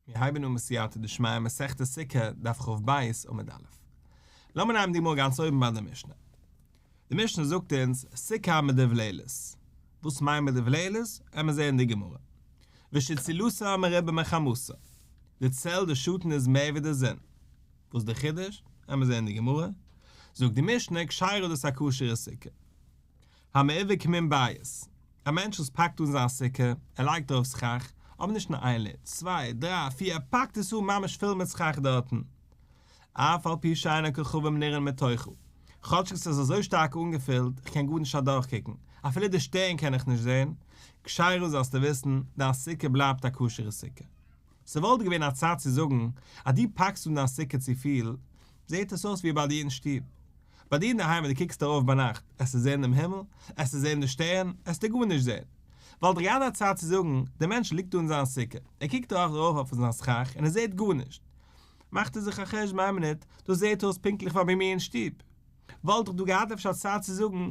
מיר הייבן אן בסייעתא דשמיא מסכת סוכה, דף כ"ב, עמוד א'. לאמיר נעמען די גמרא גאנץ אויבן ביי די משנה. די משנה זאגט אונז סוכה מדובללת. וואס מיינט מדובללת? עמער זעהן אין די גמרא. ושצילתה מרובה מחמתה. די צל די שאטן איז מער ווי די זון. וואס איז די חידוש? עמער זעהן אין די גמרא. זאגט די משנה כשרה דאס א כשר'ע סוכה. המעוה כמין בית, א מענטש וואס פאקט אן זיין סוכה, ער לייגט ארויף סכך, אבער נישט נאר איין layer, צוויי, דריי, פיר, ער פאקט עס אן ממש פול מיט סכך דארטן. אף על פי שאין הכוכבים נראין מתוכה, כאטשיג עס איז אזוי שטארק אנגעפילט, איך קען גארנישט אדורכקוקן, אפילו די שטערן קען איך נישט זען, כשרה זאלסטו וויסן, דיין סוכה בלייבט א כשר'ע סוכה. ס'וואלט געווען א צד צו זאגן אז דו פאקסט אן דיין סוכה צופיל, זעט עס אויס ווי ביי דיר אין שטוב. ביי דיר אינדערהיים ווען דו קוקסט ארויף ביינאכט, עסטו זען דעם הימל, עסטו זען די שטערן, עסטו גארנישט זען. וואלט איך געהאט א צד צו זאגן, דער מענטש ליגט דא אין זיין סוכה, ער קוקט ארויף אויף זיין סכך און ער זעט גארנישט. מאכט ער זיך א חשבון איין מינוט, דאס זעט אויס פונקטליך ווי ביי מיר אין שטוב. וואלט איך דא געהאט אפשר א צד צו זאגן,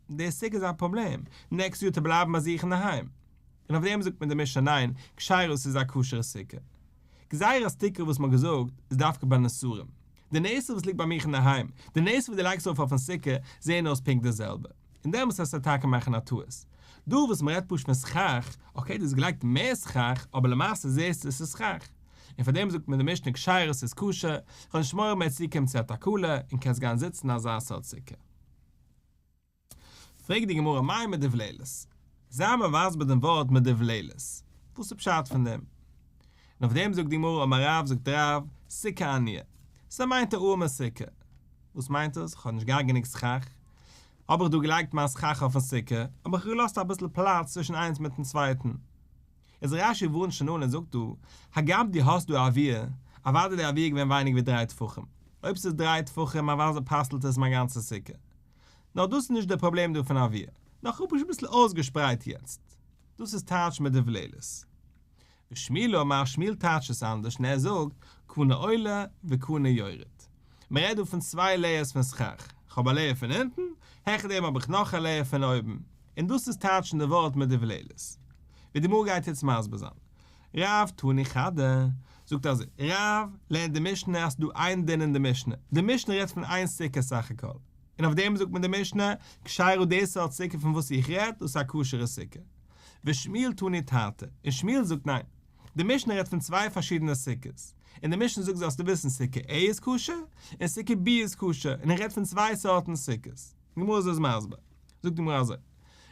די סוכה איז א פראבלעם, נעקסט יאר וועט ער בלייבן ביי זיך אינדערהיים. און אויף דעם זאגט מען די משנה ניין, כשרה ס'איז א כשר'ע סוכה. גזירת תקרה וואס מ'האט געזאגט איז דווקא ביי נסרים. די נסר וואס ליגט ביי מיך אינדערהיים, די נסר וואס דו לייגסט ארויף אויפן סוכה, זעען אויס פונקט די זעלבע. און דעמאלטס וועסטו טאקע מאכן א טעות. דא וואס מ'רעדט פשוט פון סכך, okay דו האסט געלייגט מער סכך, אבער למעשה זעסטו עס איז סכך. און פאר דעם זאגט מען די משנה כשרה ס'איז כשר, כ'האב נישט מורא מער צוקומען צו א תקלה, און קענסט גיין זיצן אין אזא סארט סוכה. פרעגט די גמרא מאי מדובללת? זיי מיר מסביר דעם ווארט מדובללת, וואס איז פשט פון דעם? און אויף דעם זאגט די גמרא אמר רב זאגט רב, סוכה עניה, ס'מיינט א ארעמע סוכה, וואס מיינט עס? כ'האב נישט געהאט גענוג סכך, האב איך דא געלייגט מיין סכך אויפן סוכה, אבער כ'האב געלאזט אביסל פלאץ צווישן איינס מיטן צווייטן. איז רש"י ווארנט שוין אן און זאגט דא, הגם דו האסט דא אוויר, אוודאי די אוויר איז געווען ווייניגער ווי דריי טפחים, אויב ס'איז דריי טפחים אוודאי פסל'ט עס מיין גאנצע סוכה. נאר דאס איז נישט דער פראבלעם דא פון אוויר, נאר כ'האב פשוט אביסל אויסגעשפרייט יעצט. דאס איז טייטש מדובללת. ושמואל אמר שמואל טייטשט עס אנדערש און ער זאגט, קנה עולה וקנה יורד. מען רעדט דא פון צוויי layers פון סכך, כ'האב א layer פון אונטן, העכער דעם האב איך נאך א layer פון אויבן, און דאס איז טייטשן די ווארט מדובללת. ווי די גמרא גייט יעצט מסביר זיין. רב תני חדא, זאגט אזוי, רב לערנט די משנה אז ס'דא איין דין אין די משנה, די משנה רעדט פון איין סוכה סך הכל, און אויף דעם זאגט מען די משנה, כשרה די סארט סוכה פון וואס איך רעד, דאס איז א כשר'ע סוכה. ושמואל תני תרתי, און שמואל זאגט ניין, די משנה רעדט פון צוויי פארשידענע סוכות, און די משנה זאגט זאלסטו וויסן סוכה A איז כשר, און סוכה B איז כשר, און ער רעדט פון צוויי סארטן סוכות. די גמרא איז עס מסביר. זאגט די גמרא אזוי,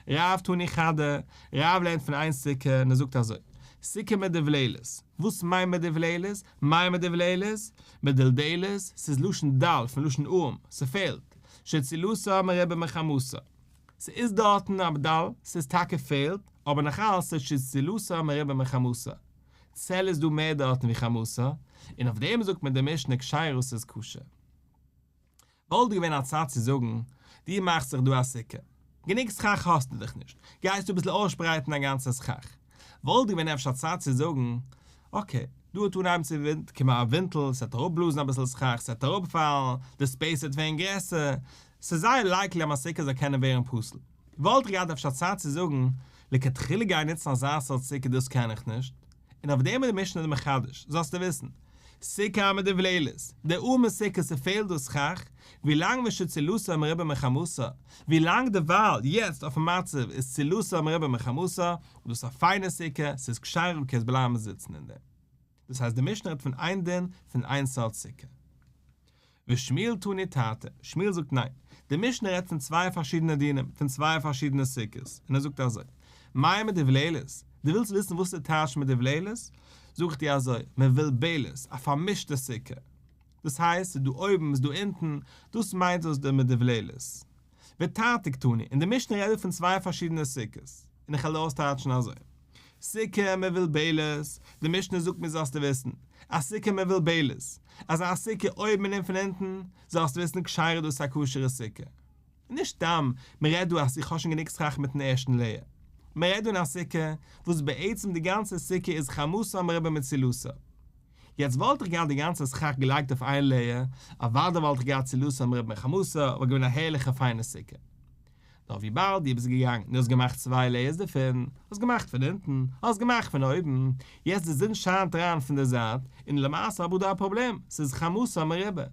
רב תני חדא, רב לערנט פון איין סוכה און ער זאגט אזוי, סוכה מדובללת, וואס מיינט מדובללת? מאי מדובללת? מדולדלת, ס'איז לשון דל, פון לשון ארעם, ס'פעלט, שצילתה מרובה מחמתה, ס'איז דארטן א דל, ס'איז טאקע פעלט, אבער נאכאלס ס'איז שצילתה מרובה מחמתה, צל איז דא מער דארטן ווי חמתה, און אויף דעם זאגט מען די משנה כשרה ס'איז כשר. וואלט געווען א צד צו זאגן, דו מאכסט זיך דא א סוכה. גענוג סכך האסטו דאך נישט, גייסטו אביסל אויסשפרייטן א גאנצע סכך. וואלט געווען אפשר א צד צו זאגן, okay, דא וועט אנהייבן צו קומען א ווינטל, ס'וועט אראפבלאזן אביסל סכך, ס'וועט אראפפאלן, די space וועט ווערן גרעסער, ס'איז זייער likely אז מיין סוכה זאל קענען ווערן פסול. וואלט איך געהאט אפשר א צד צו זאגן, לכתחילה גיין נוצן אזא סארט סוכה דאס קען איך נישט. און אויף דעם איז די משנה די מחדש, זאלסטו וויסן, סוכה המדובללת, די ארמע סוכה ס'פעלט דא סכך, ווילאנג ושצילתה מרובה מחמתה, ווילאנג דערווייל יעצט אויפן מצב איז צילתה מרובה מחמתה, איז דאס א פיינע סוכה, ס'איז כשר און קענסט בלייבן זיצן אין דעם. דאס הייסט די משנה רעדט פון איין דין פון איין סארט סוכה. ושמואל תני תרתי, שמואל זאגט ניין, די משנה רעדט פון צוויי פארשידענע דינים, פון צוויי פארשידענע סוכות, און ער זאגט אזוי, מאי מדובללת, דו ווילסט וויסן וואס איז טייטש מדובללת? זאג איך דיר אזוי, מבולבלת, א פארמישטע סוכה. דאס הייסט, ס'איז דא אויבן, ס'איז דא אונטן, דאס מיינט דאס די מדובללת. ותרתי קתני, און די משנה רעדט דא פון צוויי פארשידענע סוכות, און איך וועל אויסטייטשן אזוי, סוכה מבולבלת, די משנה זאגט מיר זאלסטו וויסן, א סוכה מבולבלת, אז א סוכה אויבן און פון אונטן, זאלסטו וויסן כשרה דאס איז א כשר'ע סוכה. נישט סתם, מען רעדט דא אז איך האב שוין גענוג סכך מיטן ערשטן layer. מען רעדט דא אין א סוכה וואס בעצם די גאנצע סוכה איז חמתה מרובה מצילתה. יעצט וואלט איך געהאט די גאנצע סכך געלייגט אויף איין layer, אוודאי וואלט איך געהאט צילתה מרובה מחמתה, וואלט געווען א הערליכע פיינע סוכה. נאר וויבאלד דו ביסט געגאנגען און האסט געמאכט צוויי לעיערס דערפון, האסט געמאכט פון אונטן, האסט געמאכט פון אויבן, יעצט די זון שיינט אריין פון די זייט, און למעשה האב איך דא א פראבלעם, ס'איז חמתה מרובה.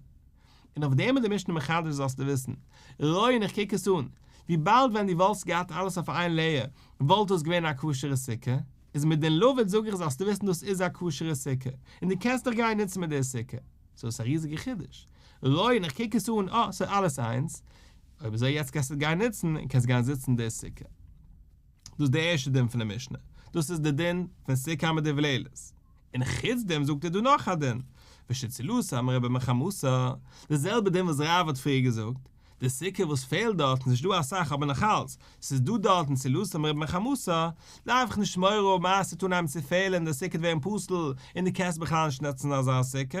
און אויף דעם איז די משנה מחדש זאלסטו וויסן, רואין איך קוק עס אן, וויבאלד ווען דו וואלסט געהאט אלעס אויף איין לעיער וואלט דאס געווען א כשר'ע סוכה, איז מדין לבוד זאג איך זאלסטו וויסן דאס איז א כשר'ע סוכה, און דו קענסט דיך גיין נוצן מיט די סוכה. סאו עס איז א ריזיגע חידוש. רואין איך קוק עס אן, אה, ס'איז אלעס איינס, אויב אזוי יעצט קענסטו גיין נוצן און קענסט גיין זיצן די סוכה. דאס איז די ערשטע דין פון די משנה, דאס איז די דין פון סוכה המדובללת. און חוץ דעם זאגט ער דא נאך א דין, ושצילתה מרובה מחמתה, די זעלבע דין וואס רב האט פריער געזאגט, די סוכה וואס פעלט דארטן איז נישט דא אסאך אבער נאכאלץ, ס'איז דא דארטן צילתה מרובה מחמתה, דארף איך נישט מורא האבן אז ס'וועט אנהייבן צו פעלן די סוכה וועט ווערן פסול און דו קענסט בכלל נישט נוצן אזא סוכה,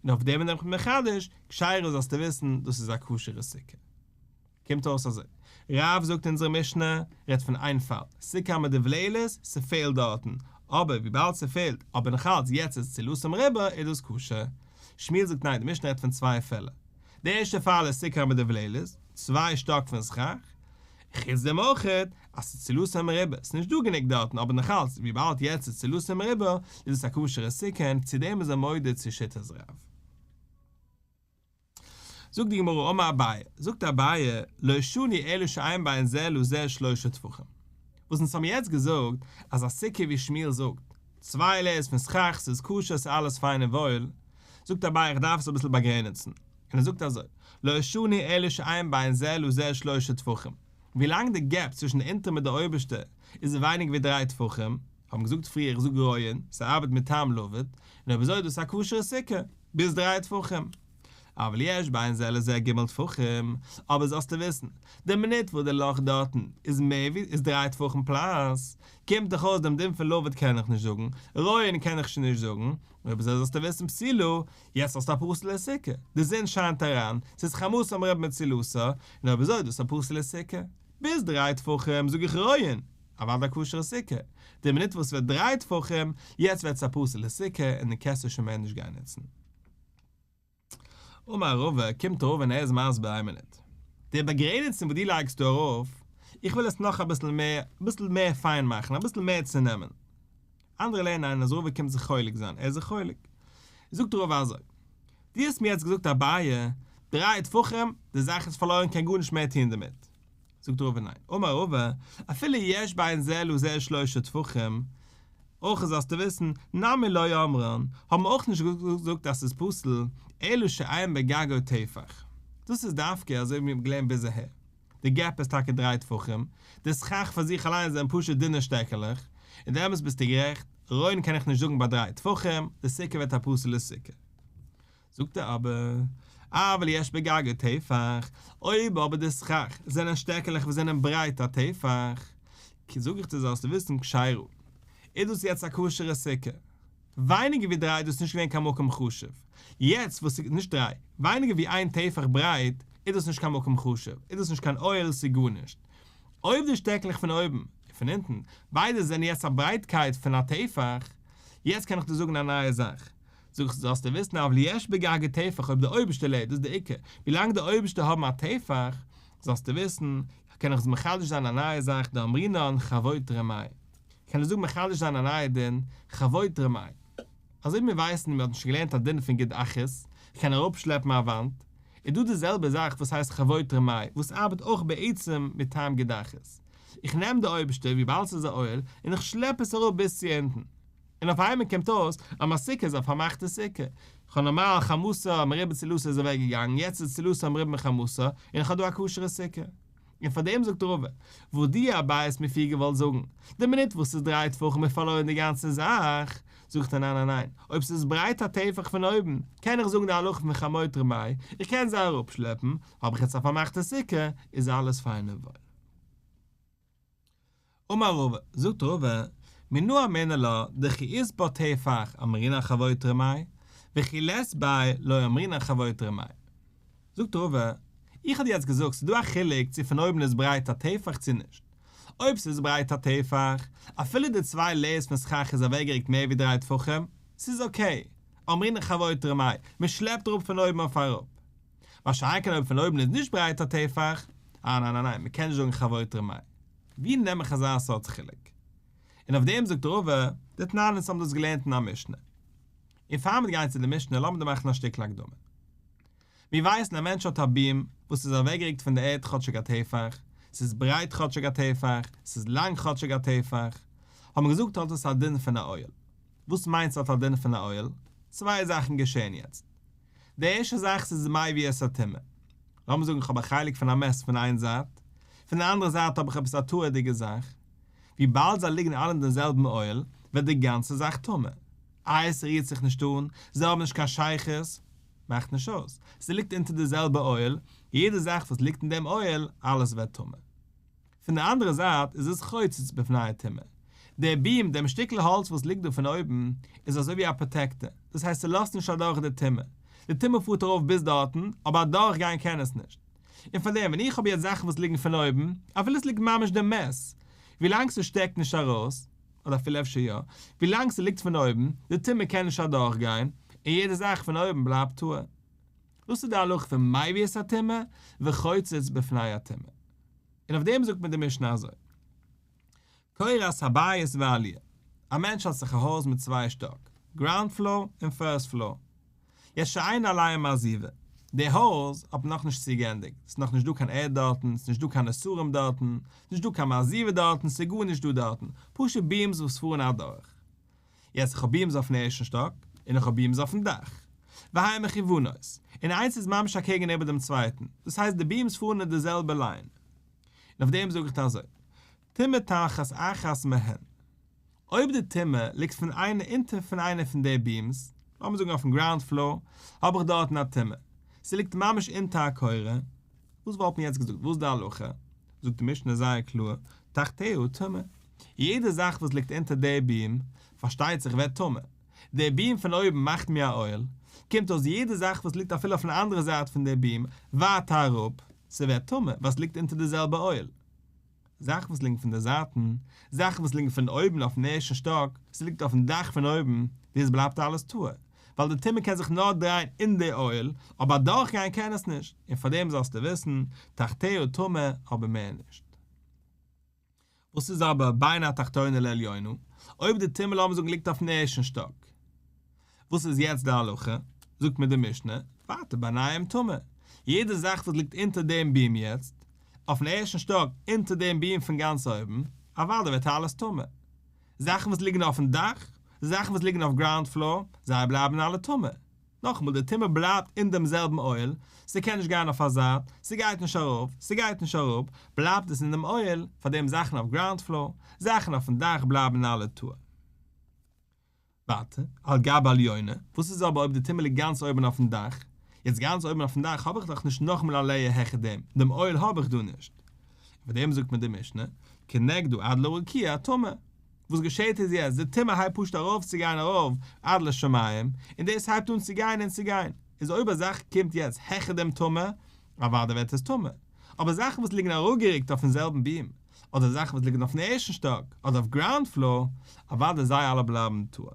און אויף דעם איז ער מחדש, כשרה זאלסטו וויסן דאס איז א כשר'ע סוכה. קומט אויס אזוי, רב זאגט אונזערע משנה רעדט פון איין פאל, סוכה המדובללת, ס'פעלט דארטן, אבער וויבאלד ס'פעלט, אבער נאכאלץ יעצט איז צילתה מרובה איז דאס כשר. שמואל זאגט ניין די משנה רעדט פון צוויי פעלער, די ערשטע פאל איז סוכה המדובללת, צוויי שטאק פון סכך, חוץ דעם אויכעט אז ס'איז צילתה מרובה, ס'איז נישט דא גענוג דארטן אבער נאכאלץ וויבאלד יעצט איז צילתה מרובה איז עס א כשר'ע סוכה און צו דעם איז ער מודה צו שיטת רב. זאגט די גמרא אמר אביי, זאגט אביי, לא שנו אלא שאין בין זה לזה שלושה טפחים. וואס אונז האבן יעצט געזאגט אז א סוכה ווי שמואל זאגט, צוויי לעיערס פון סכך ס'איז כשר ס'איז אלעס פיין און וואויל, זאגט אביי איך דארף עס אביסל באגרעניצן, און ער זאגט אזוי, לא שנו אלא שאין בין זה לזה שלושה טפחים, ווילאנג די געפ צווישן די אונטערע מיט די אויבערשטע איז ווייניגער ווי דריי טפחים, האבן געזאגט פריער איך זאג רואין, ס'ארבעט מטעם לבוד, און אויב אזוי איז דאס א כשר'ע סוכה, ביז דריי טפחים. אבל יש בין זה לזה ג' טפחים, אבער זאלסטו וויסן, די מינוט וואס די לאך דארטן איז מער ווי איז דריי טפחים פלאס, קומט דאך אויס דעם דין פון לבוד קען איך נישט זאגן, רואין קען איך שוין נישט זאגן, אויב אזוי זאלסטו וויסן פסולה, יעצט האסטו א פסול'ע סוכה, די זון שיינט אריין, ס'איז חמתה מרובה מצילתה, און אויב אזוי איז דאס א פסול'ע סוכה. ביז דריי טפחים זאג איך רואין, אוודאי א כשר'ע סוכה, די מינוט וואס ס'ווערט דריי טפחים, יעצט ווערט עס א פסול'ע סוכה און דו קענסט עס שוין מער נישט גיין נוצן. אמר רבא, קומט רבא און ער איז מסביר איין מינוט. די באגרעניצונג וואס דו לייגסט דא ארויף, איך וויל עס נאך אביסל מער, אביסל מער פיין מאכן, אביסל מער צונעמען. אנדערע לערנען איין אז רבא קומט זיך חולק זיין, ער איז זיך חולק. זאגט רבא אזוי, דו האסט מיר יעצט געזאגט אביי, דריי טפחים, די זאך איז פארלוירן קען גארנישט מער טון דערמיט. זאגט רבא ניין, אמר רבא, אפילו יש בין זה לזה שלושה טפחים, אויך זאלסטו וויסן, נמי לא אמרן, האבן אויך נישט געזאגט אז ס'איז פסול, אלא שאין בגגו טפח. דאס איז דווקא אזוי ווי מיר האבן געלערנט ביז אהער. די געפ איז טאקע דריי טפחים, די סכך פאר זיך אליין זענען פשוט דינע שטעקעלעך, און די אמת ביסטו גערעכט, רואין קען איך נישט זאגן ביי דריי טפחים, די סוכה ווערט א פסול'ע סוכה. זאגט ער אבער, אבל יש בגגו טפח, אויב אבער די סכך זענען שטעקעלעך וואס זענען ברייט א טפח, זאג איך דיר זאלסטו וויסן כשרה, איז דאס יעצט א כשר'ע סוכה? ווייניגער ווי דריי איז דאס נישט געווען קיין מקום חשוב, יעצט וואס ס'איז נישט דריי, ווייניגער ווי איין טפח ברייט, איז דאס נישט קיין מקום חשוב, איז דאס נישט קיין אוהל, ס'איז גארנישט. אויב די שטעקלעך פון אויבן און פון אונטן, ביידע זענען יעצט א ברייטקייט פון א טפח, יעצט קען איך דיר זאגן א נייע זאך, זאג איך זאלסטו וויסן אבל יש בגגו טפח אויב די אויבערשטע לעיער, דאס איז די עיקר, ווילאנג די אויבערשטע האבן א טפח, זאלסטו וויסן, קען איך מחדש זיין א נייע זאך דאמרינן חבוט רמי. קען איך זאגן מחדש זיין א נייע דין, חבוט רמי. אזוי ווי מיר ווייסן און מיר האבן שוין געלערנט א דין פון גוד אחית, כ'קען אראפשלעפן א וואנט, איז דא די זעלבע זאך וואס הייסט חבוט רמי, וואס ארבעט אויך בעצם מטעם גוד אחית. איך נעם די אויבערשטע, וויבאלד ס'איז א אוהל, און איך שלעפ עס אראפ ביז צו אונטן. און אויף איינמאל קומט אויס אז מיין סוכה איז א פארמאכטע סוכה. כ'האב נארמאל חמתה מרובה מצילתה איז אוועק געגאנגען, יעצט איז צילתה מרובה מחמתה, און איך האב דא א כשר'ע סוכה. און פאר דעם זאגט רבא, וואס דו אביי האסט מיר פריער געוואלט זאגן, די מינוט וואס ס'איז דריי טפחים איז פארלוירן די גאנצע זאך, זאגט ער ניין ניין ניין, אויב ס'איז ברייט א טפח פון אויבן, קען איך זאגן די הלכה פון חמוט רמי, איך קען זיי אראפשלעפן, האב איך יעצט א פארמאכטע סוכה, איז אלעס פיין און וואויל. אמר רבא, זאגט רבא, מנא אמינא לה דכי אית בה טפח אמרינן חבוט רמי, וכי לית ביה לא אמרינן חבוט רמי. זאגט רבא, איך האב דיר יעצט געזאגט ס'איז דא א חילוק צו פון אויבן איז ברייט א טפח צו נישט. אויב ס'איז ברייט א טפח, אפילו די צוויי לעיערס פון סכך איז אוועקגעריקט מער ווי דריי טפחים, ס'איז אקעי, אמרינן חבוט רמי, מ'שלעפט אראפ פון אויבן אויף אראפ. מה שאין כן אויב פון אויבן איז נישט ברייט א טפח. אה ניין ניין ניין, מ'קען נישט זאגן חבוט רמי. ווי נעם איך אזא סארט חילוק? און אויף דעם זאגט רבא, דתנן אונז האבן דאס געלערנט אין א משנה. און פאר מיר גייען צו די משנה לאמיר דא מאכן א שטיקל הקדמה. מיר ווייסן א מענטש האט א ביעם וואס איז אוועקגערוקט פון די ערד כאטשיג א טפח, ס'איז ברייט כאטשיג א טפח, ס'איז לאנג כאטשיג א טפח, האבן מיר געזאגט האט עס א דין פון א אוהל. וואס מיינט ס'האט א דין פון א אוהל? צוויי זאכן געשען יעצט. די ערשטע זאך ס'איז מביא את הטומאה. לאמיר זאגן איך האב א חלק פון א מת פון איין זייט, פון די אנדערע זייט האב איך עפעס א טהור'דיגע זאך, וויבאלד זיי ליגן אלע אין דעם זעלבן אוהל, ווערט די גאנצע זאך טמא. איי עס רירט זיך נישט אן, זיי האבן נישט קיין שייכות, מאכט נישט אויס, ס'ליגט אונטער די זעלבע אוהל, יעדע זאך וואס ליגט אין דעם אוהל, אלעס ווערט טמא. פון די אנדערע זייט איז עס חוצץ בפני הטומאה. דער ביעם, דעם שטיקל האלץ וואס ליגט דא פון אויבן, איז אזוי ווי א פראטעקטער, דאס הייסט ס'לאזט נישט אדורך די טומאה. די טומאה פארט ארויף ביז דארטן, אבער אדורך גיין קען עס נישט. און פאר דעם ווען איך האב יעצט זאכן וואס ליגן פון אויבן, אפילו עס ליגט ממש די מת, ווילאנג ס'שטעקט נישט ארויס, אדער אפילו אפשר יא, ווילאנג ס'ליגט פון אויבן, די טומאה קען נישט אדורך גיין, און יעדע זאך פון אויבן בלייבט טהור. דאס איז די הלכה פון מביא את הטומאה וחוצץ בפני הטומאה. און אויף דעם זאגט מיר די משנה אזוי. קורת הבית והעליה, א מענטש האט זיך א הויז מיט צוויי שטאק, גראונד פלאר און פירסט פלאר. יעצט שאין עליהם מעזיבה, די הויז האט מען נאכנישט צוגעענדיגט, ס'איז נאכנישט דא קיין ערד דארטן, ס'איז נישט דא קיין נסרים דארטן, ס'איז נישט דא קיין מעזיבה דארטן, ס'איז גארנישט דא דארטן, פשוט ביעמס וואס פארן אדורך. יעצט איך האב ביעמס אויפן ערשטן שטאק, און איך האב ביעמס אויפן דאך. והן מכוונות, און איינס איז ממש אקעגן איבער דעם צווייטן, דאס הייסט די ביעמס פארן אין די זעלבע ליין. און אויף דעם זאג איך אזוי, טומאה תחת אחת מהן. אויב די טומאה ליגט פון איינע אונטער פון איינע פון די ביעמס, לאמיר זאגן אויפן גראונד פלאר, האב איך דארטן א טומאה, ס'ליגט ממש אונטער א קורה, וואס וואלט מען יעצט געזאגט, וואס איז די הלכה? זאגט די משנה זייער קלאר, תחתיה טמא. יעדע זאך וואס ליגט אונטער די ביעם, פארשטייט זיך ווערט טמא. די ביעם פון אויבן מאכט מיר א אוהל, קומט אויס יעדע זאך וואס ליגט אפילו אויפן אנדערע זייט פון די ביעם, ווייטער אראפ, ס'ווערט טמא, ווייל ס'ליגט אונטער די זעלבע אוהל. זאכן וואס ליגן פון די זייטן, זאכן וואס ליגן פון אויבן אויפן ערשטן שטאק, ס'ליגט אויפן דאך פון אויבן, דאס בלייבט אלעס טהור, ווייל די טומאה קען זיך נאר דרייען אין די אוהל, אבער אדורכגיין קען עס נישט, און פארדעם זאלסטו וויסן, תחתיה טמא, אבער מער נישט. וואס איז אבער בין התחתונה לעליונה, אויב די טומאה לאמיר זאגן ליגט אויפן ערשטן שטאק, וואס איז יעצט די הלכה? זאגט מיר די משנה, ווייטער ביניהם טמא, יעדע זאך וואס ליגט אונטער דעם ביעם יעצט, אויפן ערשטן שטאק אונטער דעם ביעם פון גאנץ אויבן, אוודאי ווערט אלעס טמא. זאכן וואס ליגן אויפן דאך, זאכן וואס ליגן אויף גראונד פלאר, זיי בלייבן אלע טמא. נאכאמאל, די טומאה בלייבט אין דעם זעלבן אוהל, ס'קען נישט גיין אויף א זייט, ס'גייט נישט ארויף, ס'גייט נישט אראפ, בלייבט עס אין דעם אוהל, פארדעם זאכן אויף גראונד פלאר, זאכן אויפן דאך בלייבן אלע טהור. ווייטער, על גבי עליונה, וואס איז אבער אויב די טומאה ליגט גאנץ אויבן אויפן דאך? יעצט גאנץ אויבן אויפן דאך האב איך דאך נישט נאכאמאל א לעיער העכער דעם, דעם אוהל האב איך דא נישט. און פאר דעם זאגט מיר די משנה, כנגדה עד לרקיע טמא. וואס געשעט איז יעצט, די טומאה הייבט פשוט ארויף צו גיין ארויף עד לשמים, און דאס הייבט אן צו גיין און צו גיין. איז אויב א זאך קומט יעצט העכער דעם טומאה, אוודאי ווערט עס טמא. אבער זאכן וואס ליגן אראפגערוקט אויפן זעלבן ביעם, אדער זאכן וואס ליגן אויפן ערשטן שטאק, אדער אויף גראונד פלאר, אוודאי זיי אלע בלייבן טהור.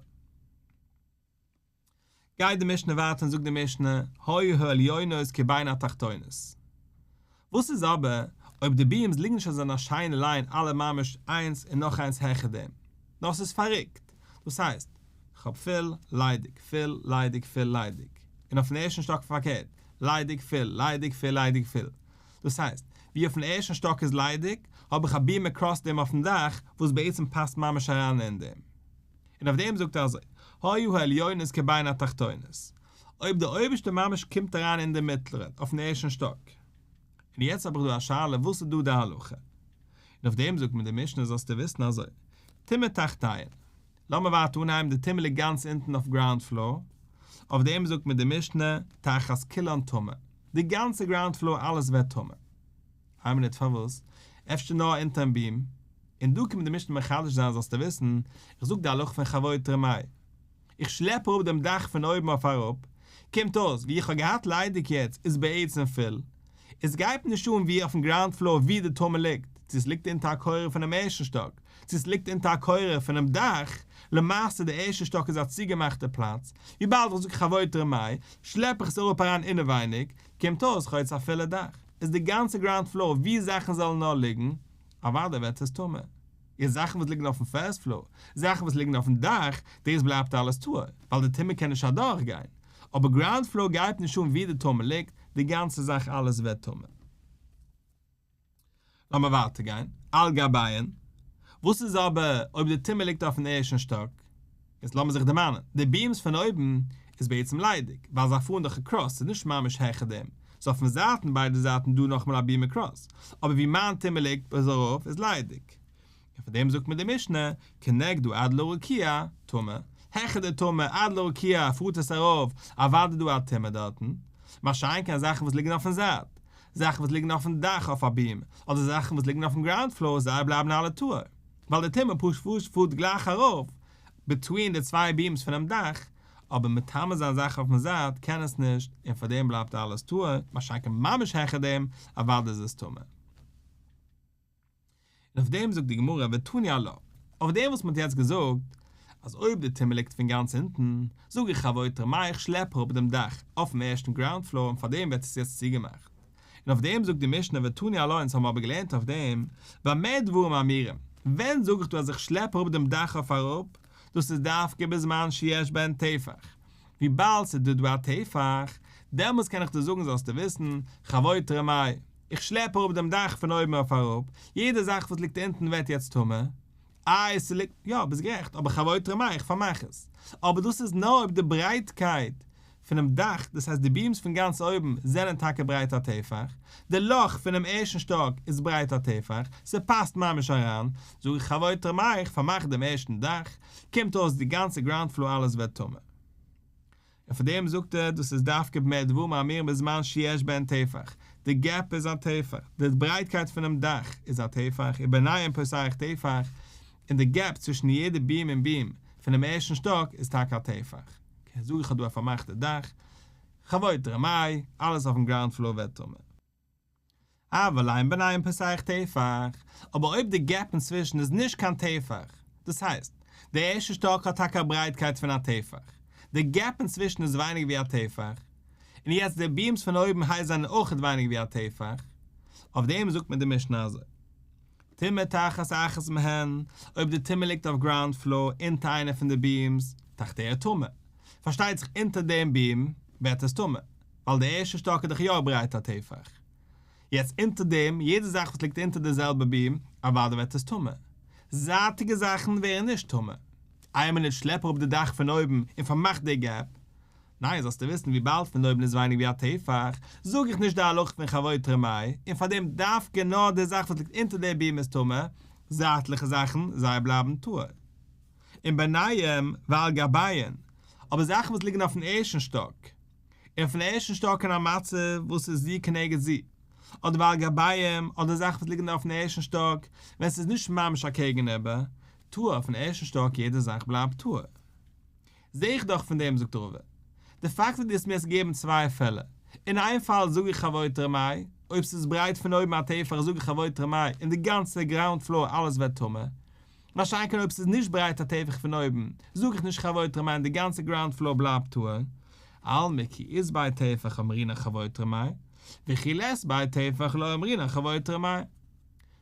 גייט די משנה ווייטער און זאגט די משנה, היו העליונות כבין התחתונות. וואס איז אבער אויב די ביעמס ליגן נישט אזוי אין א שיינע ליין אלע ממש איינס און נאך איינס העכער דעם, נאר ס'איז פאררוקט, דאס הייסט, כ'האב פול, ליידיג, פול, ליידיג, פול, ליידיג, און אויפן ערשטן שטאק פארקערט, ליידיג, פול, ליידיג, פול, ליידיג, פול. דאס הייסט, ווי אויפן ערשטן שטאק איז ליידיג, האב איך א ביעם אקראס דעם אויפן דאך, וואס בעצם פאסט ממש אריין אין דעם. און אויף דעם זאגט ער אזוי, היו העליונות כבין התחתונות, אויב די אויבערשטע ממש קומט אריין אין די מיטלערע, אויפן ערשטן שטאק. און יעצט האב איך דא א שאלה וואס איז דא די הלכה? און אויף דעם זאגט מיר די משנה זאלסטו וויסן אזוי, טומאה תחתיהן. לאמיר ווייטער אנהייבן די טומאה ליגט גאנץ אונטן אויף גראונד פלאר, אויף דעם זאגט מיר די משנה תחת כולן טמא, די גאנצע גראונד פלאר אלעס ווערט טמא. איין מינוט פארוואס? אפשר נאר אונטערן ביעם? און דא קומט די משנה מחדש זיין זאלסטו וויסן, איך זאג די הלכה פון חבוט רמאי. איך שלעפ אראפ דעם דאך פון אויבן אויף אראפ, קומט אויס ווי איך האב געהאט ליידיג יעצט איז בעצם פול, עס גייט מיר נישט אן ווי אויפן גראונד פלאר ווי די טומאה ליגט, צו עס ליגט אונטער א קורה פונעם ערשטן שטאק, צו עס ליגט אונטער א קורה פונעם דאך, למעשה די ערשטע שטאק איז א צוגעמאכטע פלאץ, וויבאלד איך זאג חבוט רמאי, שלעפ איך עס אראפ אריין אינעווייניג, קומט אויס כ'האב יעצט א פולע דאך. איז די גאנצע גראונד פלאר ווי זאכן זאלן נאר ליגן, אוודאי ווערט עס טמא. יעצט זאכן וואס ליגן אויפן פירסט פלאר, זאכן וואס ליגן אויפן דאך, דאס בלייבט אלעס טהור, ווייל די טומאה קען נישט אדורך גיין. אבער גראונד פלאר גייט נישט אן ווי די טומאה ליגט, די גאנצע זאך אלעס ווערט טמא. לאמיר ווייטער גיין, על גביהן, וואס איז אבער אויב די טומאה ליגט אויפן ערשטן שטאק? יעצט לאמיר זיך דערמאנען, די ביעמס פון אויבן איז בעצם ליידיג, ווייל זיי פארן דאך אקראס, ס'איז נישט ממש העכער דעם, ס'איז אויפן זייטן ביידע זייטן דא נאכאמאל א ביעם אקראס, אבער ווי מיין טומאה ליגט ביז ארויף איז ליידיג. און פאר דעם זאגט מיר די משנה, כנגדה עד לרקיע, טמא, העכער די טומאה עד לרקיע פארט עס ארויף, אוודאי דא א טומאה דארטן, מה שאין כן זאכן וואס ליגן אויפן זייט, זאכן וואס ליגן אויפן דאך אויף א ביעם, אדער זאכן וואס ליגן אויפן גראונד פלאר זיי בלייבן אלע טהור, ווייל די טומאה פשוט פארט גלייך ארויף ביטווין די צוויי ביעמס פונעם דאך, אבער מטמא זיין זאכן אויפן זייט קען עס נישט, און פאר דעם בלייבט אלעס טהור, מה שאין כן ממש העכער דעם, אוודאי איז עס טמא. און אויף דעם זאגט די גמרא ותני עלה, אויף דעם וואס מען האט יעצט געזאגט אז אויב די טומאה ליגט פון גאנץ אונטן, זאג איך חבוט רמאי איך שלעפ אראפ דעם דאך אויפן ערשטן גראונד פלאר און פאר דעם ווערט עס יעצט צוגעמאכט. און אויף דעם זאגט די משנה ותני עלה אונז האבן אבער געלערנט אויף דעם במה דברים אמורים, ווען זאג איך דא אז איך שלעפ אראפ דעם דאך אויף אראפ, דאס איז דווקא בזמן שיש בהן טפח, וויבאלד ס'איז דא דא א טפח, דעמאלס קען איך דיר זאגן זאלסטו וויסן, חבוט רמאי, איך שלעפ אראפ דעם דאך פון אויבן אויף אראפ, יעדע זאך וואס ליגט אונטן ווערט יעצט טמא, איי ס'ליגט, יא ביסט גערעכט, אבער חבוט רמאי, איך פארמאך עס. אבער דאס איז נאר אויב די ברייטקייט פונעם דאך, דאס הייסט די ביעמס פון גאנץ אויבן זענען טאקע ברייט א טפח, די לאך פונעם ערשטן שטאק איז ברייט א טפח, ס'פאסט ממש אריין, זאג איך חבוט רמאי, איך פארמאך דעם ערשטן דאך, קומט אויס די גאנצע גראונד פלאר אלעס ווערט טמא. און פאר דעם זאגט ער דאס איז דווקא במה דברים אמורים בזמן שיש בהן טפח, די געפ איז א טפח, די ברייטקייט פונעם דאך איז א טפח, וביניהם פותח טפח, און די געפ צווישן יעדע ביעם און ביעם פונעם ערשטן שטאק איז טאקע א טפח. אקעי זאג איך האב דא א פארמאכטע דאך, חבוט רמאי, אלעס אויפן גראונד פלאר ווערט טמא. אבל אין ביניהם פותח טפח, אבער אויב די געפ אינצווישן איז נישט קיין טפח, דאס הייסט, די ערשטע שטאק האט טאקע א ברייטקייט פון א טפח, די געפ אינצווישן איז ווייניגער ווי א טפח, און יעצט די ביעמס פון אויבן הייסט זענען אויכעט ווייניגער ווי א טפח, אויף דעם זאגט מיר די משנה אזוי, טומאה תחת אחת מהן, אויב די טומאה ליגט אויף גראונד פלאר אונטער איינע פון די ביעמס, תחתיה טמא, פארשטייט זיך אונטער דעם ביעם ווערט עס טמא. ווייל די ערשטע שטאק איז דאך יא ברייט א טפח. יעצט אונטער דעם, יעדע זאך וואס ליגט אונטער די זעלבע ביעם, אוודאי ווערט עס טמא. זייטיגע זאכן ווערן נישט טמא. איין מינוט שלעפ אראפ די דאך פון אויבן און פארמאך די געפ. ניין זאלסטו וויסן וויבאלד פון אויבן איז ווייניג ווי א טפח, זאג איך נישט די הלכה פון חבוט רמאי, און פאר דעם דווקא נאר די זאך וואס ליגט אונטער די ביעם איז טמא, זייטליכע זאכן, זיי בלייבן טהור. און ביניהם ועל גביהן, אבער זאכן וואס ליגן אויפן ערשטן שטאק, און אויפן ערשטן שטאק אין א מצב וואס איז זו כנגד זו, אדער ועל גביהם, אדער זאכן וואס ליגן אויפן ערשטן שטאק ווען ס'איז נישט ממש אקעגן איבער, טהור אויפן ערשטן שטאק יעדע זאך בלייבט טהור. זע איך דאך פון דעם זאגט רבא. די פאקט וואס דו האסט מיר יעצט געגעבן צוויי פעלער, אין איין פאל זאג איך חבוט רמאי, אויב ס'איז ברייט פון אויבן א טפח זאג איך חבוט רמאי און די גאנצע גראונד פלאר אלעס ווערט טמא, מה שאין כן אויב ס'איז נישט ברייט א טפח פון אויבן, זאג איך נישט חבוט רמאי און די גאנצע גראונד פלאר בלייבט טהור. אלמא כי אית ביה טפח אמרינן חבוט רמאי, וכי לית ביה טפח לא אמרינן חבוט רמאי.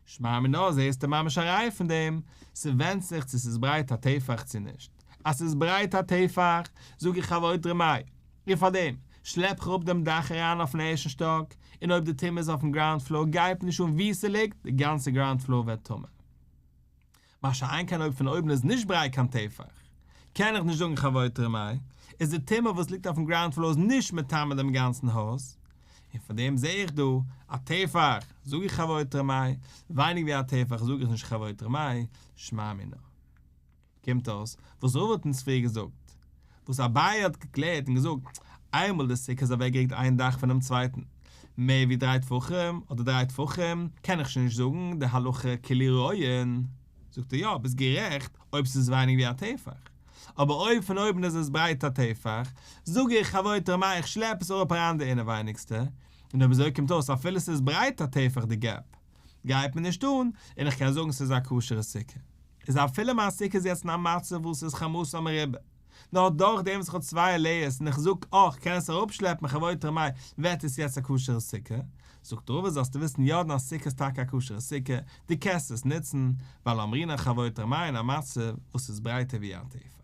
שמע מינה זעהסטו ממש א ראיה פון דעם, ס'ווענדט זיך צו ס'איז ברייט א טפח צו נישט. אז ס'איז ברייט א טפח, זאג איך חבוט רמאי. און פארדעם שלעפ איך אראפ דעם דאך אריין אויפן ערשטן שטאק, און אויב די טומאה איז אויפן גראונד פלאר גייט נישט אן וואו ס'ליגט, די גאנצע גראונד פלאר ווערט טמא. מה שאין כן אויב פון אויבן איז נישט ברייט קיין טפח, קען איך נישט זאגן חבוט רמאי, איז די טומאה וואס ליגט אויפן גראונד פלאר איז נישט מטמא דעם גאנצן הויז, און פון דעם זעה איך דא, א טפח, זאג איך חבוט רמאי, ווייניג ווי א טפח זאג איך נישט חבוט רמאי, שמע מינה. קומט אויס, וואס רבא האט אונז פריער געזאגט, וואס אביי האט געקלערט און געזאגט, איינמאל די סוכה איז אוועקגערוקט איין דאך פונעם צווייטן, מער ווי דריי טפחים, אדער דריי טפחים, קען איך שוין נישט זאגן די הלכה כאילו רואין. זאגט ער יא, ביסט גערעכט, אויב ס'איז ווייניג ווי א טפח. אבער אויב פון אויבן איז עס ברייט א טפח, זאג איך חבוט רמאי איך שלעפ עס אראפ אריין די אינעווייניגסטע, און אויב אזוי קומט אויס אפילו ס'איז ברייט א טפח די געפ, גייט מיר נישט אן, און איך קען זאגן ס'איז א כשר'ע סוכה. איז אפילו מיין סוכה איז יעצט אין א מצב וואס איז חמתה מרובה, נאר דורך דעם וואס איך האב צוויי לעיערס און איך זאג אה איך קען עס אראפשלעפן חבוט רמאי ווערט עס יעצט א כשר'ע סוכה, זאגט רבא זאלסטו וויסן יא דיין סוכה איז טאקע א כשר'ע סוכה, דו קענסט עס נוצן, ווייל אמרינן חבוט ר' מאיר אין א מצב וואס איז ברייטער ווי א טפח.